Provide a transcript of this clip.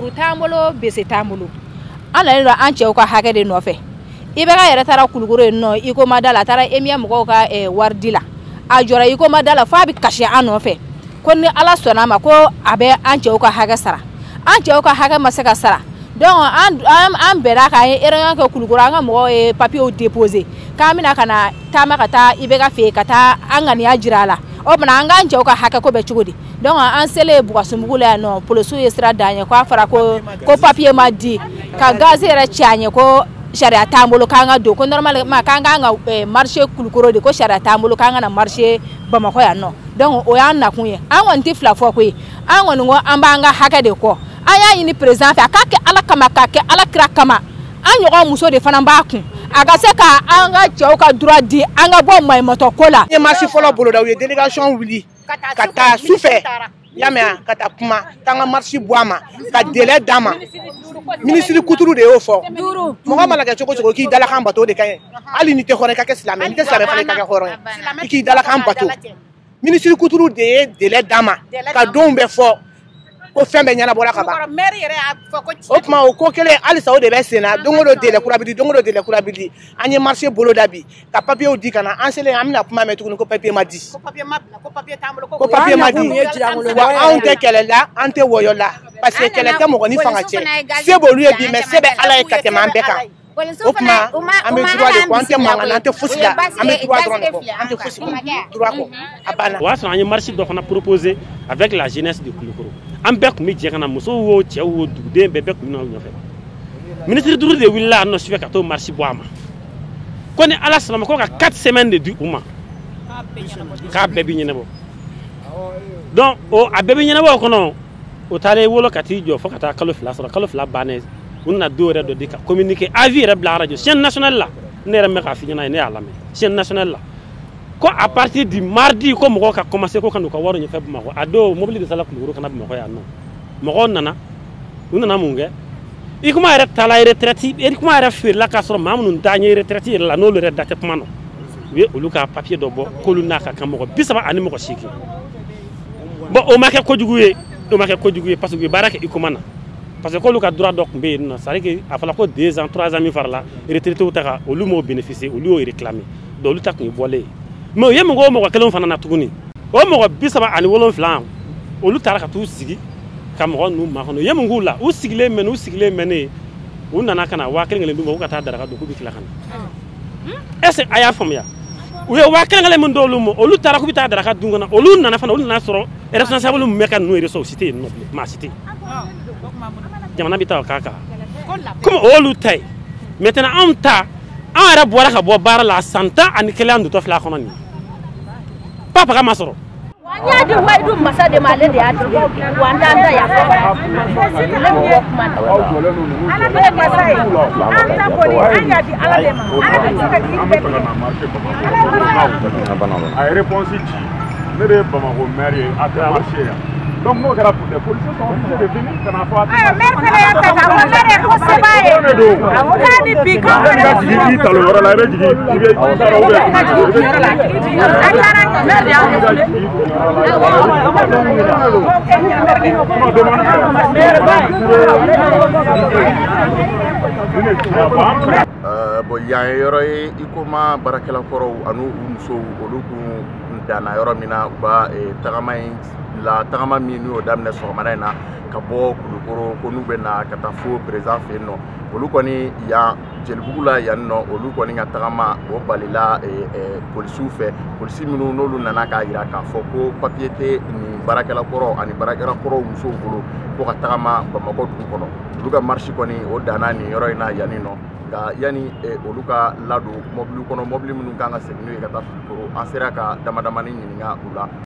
Muru t'an bolo, bese t'an bolo. An nalen don an cɛw ka hakɛ de nɔfɛ. IBK yɛrɛ taara Kulukoro yen nɔ, i ko ma da la, a taara EMIA mɔgɔw ka wari di la. A jɔra i ko ma da la f'a bɛ kasi an nɔfɛ. Ko ni Ala sɔnna a ma ko a bɛ an cɛw ka hakɛ sara. An cɛw ka hakɛ ma se ka sara. Donc an bɛnna k'an ye réunion kɛ Kulukoro, an ka mɔgɔw ye papiers déposer k'an bɛna ka na taama ka taa IBK fɛ yen ka taa an ŋaniya jira a la. O tuma an k'an cɛw ka hakɛ ko bɛ cogo di? Donc an selen Bukasumbugu la yan nɔ, polisiw ye sira d'an ɲɛ k'a fɔra ko papier ma di, ka gaz yɛrɛ ci an ɲɛ ko sariya t'an bolo k'an ka don, ko normalement k'an k'an ka marché Kulukoro de, ko sariya t'an bolo k'an ka na marché Bamakɔ yan nɔ. Donc o y'an nakun ye. An kɔni tɛ fila fɔ koyi, an kɔni ko an b'an ka hakɛ de kɔ. An y'a ɲini président fɛ a k'a kɛ Ala kama, k'a kɛ Ala kira kama. An ɲɔgɔn muso de fana b'a kun, a ka se ka an ka cɛw ka droit di, an ka bɔ maɲumantɔ ko la. N ye marche fɔlɔ boloda, u ye délégation wuli ka taa su fɛ, y'a mɛn, ka taa kuma k'an ka marche bɔ a ma, ka délai d'a ma. Minisiri Kuturu de y'o fɔ. Mɔgɔ mana kɛ cogo cogo, k'i dalakan bato, o de ka ɲi. Hali n'i tɛ hɔrɔn, i ka kɛ silamɛ, n'i tɛ silamɛ fana, i ka kɛ hɔrɔn ye, i k'i dalakan bato. Minisiri Kuturu de ye délai d'a ma ka donw bɛɛ fɔ ko fɛn bɛɛ ɲɛnabɔra ka ban. O tuma o ko kelen halisa o de bɛ sen na. Don o don délai kura bɛ di, don o don délai kura bɛ di. An ye marché boloda bi ka papiyew di ka na. An selen, an bɛna kuma mɛn tuguni ko papier ma di, ko papier ma di. Wa anw tɛ kɛlɛ la, an tɛ wɔyɔ la, parce que kɛlɛ tɛ mɔgɔ ni fanga cɛ. Se b'olu ye bi, mais se bɛ Ala ye ka tɛmɛ an bɛɛ kan. O tuma an bɛ droit de kɔ, an tɛ mankan na, an tɛ fosi la, an bɛ droit dɔrɔn de kɔ, an tɛ fosi kɔ, droit kɔ, a banna. O y'a sɔrɔ an ye marche dɔ fana proposé avec la jeunesse de Kulukoro. An bɛɛ tun bɛ jɛ ka na, musow wo, cɛw wo, duguden bɛɛ tun bɛ na u nɔfɛ. Ministre duuru de wulila yan nɔ sufɛ ka t'o marche bɔ a ma, ko ni Ala sɔnna ma ko ka 4 semaines de di u ma k'a bɛɛ bɛ ɲɛnabɔ. Donc o a bɛɛ bɛ ɲɛnabɔ o kɔnɔ, o taara i wolo ka t'i jɔ fo ka taa kalo 2 sɔrɔ. Kalo 2 bannen, u nana don yɛrɛ dɔ di ka communiqué avis yɛrɛ bila radio chaîne nationale la. Ne yɛrɛ mɛn k'a f'i ɲɛna, ne y'a lamɛn chaîne nationale la, ko à partir du mardi ko mɔgɔw ka commencer ko ka n'u ka wari ɲɛfɛ Bamakɔ. A don mobili de sala Kulukoro ka na Bamakɔ yan nɔ. Mɔgɔw nana, u nana mun kɛ? I kuma yɛrɛ taala retraite, i kuma yɛrɛ feerela k'a sɔrɔ maa minnu t'a ɲɛ retraite yɛrɛ la, n'olu yɛrɛ da tɛ kuma nɔ, u ye olu ka papier dɔ bɔ k'olu n'a ka kan mɔgɔ 38. Bon, o ma kɛ kojugu ye, o ma kɛ kojugu ye, parce que u ye baara kɛ i kuma na, parce que k'olu ka droit dɔ tun bɛ yen nɔ, c'est à dire que a fɔra ko 2 ans 3 ans min farala retraités ta kan, olu m'o bénéficier, olu y'o réclamer. Donc olu ta tun ye bɔlen ye. Mais u ye mɔgɔ o mɔgɔ kelenw fana na tuguni, o mɔgɔ 37, olu taara ka t'u sigi ka mɔgɔ ninnu makɔnɔ. U ye mun k'u la? U sigilen mɛn, u sigilen mɛnnen, u nana ka na 1000 kelen d'u ma k'u ka taa daraka dun, k'u bɛ tila ka na. Est ce que a y'a faamuya? U ye 1000 kelen min d'olu ma, olu taara k'u bɛ taa daraka dun ka na. Olu nana fana, olu nana sɔrɔ responsable min bɛ ka ninnu yɛrɛ sɔrɔ, o si tɛ yen nɔ bilen, maa si tɛ yen. Jamana bɛ taa o k'a kan komi o y'olu ta ye. Maintenant anw ta, anw yɛrɛ bɔra ka bɔ baara la san 11, an dontɔ filɛ a kɔnɔ nin ye, papaga ma sɔrɔ. An y'a di wayidu masa de ma, ale de y'a di wa, an t'an ta yafa ne bɛ bɔ kuma na. Ala de ye masa ye, an ta kɔni an y'a di Ala de ma, Ala de bɛ se ka jigi bɛɛ tigɛ. A ye réponse ci, ne de ye Bamakɔ maire ye, a tɛ marché yan. Donc n'o kɛra, les policiers sont obligés de venir ka na fɔ a tɛ. Ayiwa, maire fana y'a ta k'a fɔ maire ye ko se b'a ye. O de don. Awɔ, k'a ni bi k'anw Yanni fana ka jigin i talon yɔrɔ la, i bɛ jigin, i bɛ i taara ou bien i bɛ A taara maire de y'an i ka jigin i kun yɔrɔ la. Non, demande fɛ. Bon, yan ye yɔrɔ ye i koma baarakɛla kɔrɔw ani u musow, olu kun danna yɔrɔ min na, u ka tagama in la, tagama min n'u y'o daminɛ sɔgɔmada in na ka bɔ Kulukoro, ko n'u bɛ na ka taa fo président fɛ yen nɔ. Olu kɔni yan Jelibugu la yan nɔ, olu kɔni ka tagama o balila polisiw fɛ, polisi minnu n'olu nana k'a jira k'a fɔ ko papiye tɛ nin baarakɛla kɔrɔ ani baarakɛla kɔrɔw musow bolo ko ka tagama Bamakɔ dugu kɔnɔ. Olu ka marche kɔni o danna nin yɔrɔ in na yanni nɔ. Nka yanni olu ka ladon mɔbili kɔnɔ, mɔbili minnu kan ka segin n'u ye ka taa Kulukoro, an sera ka dama damani ɲininka u la.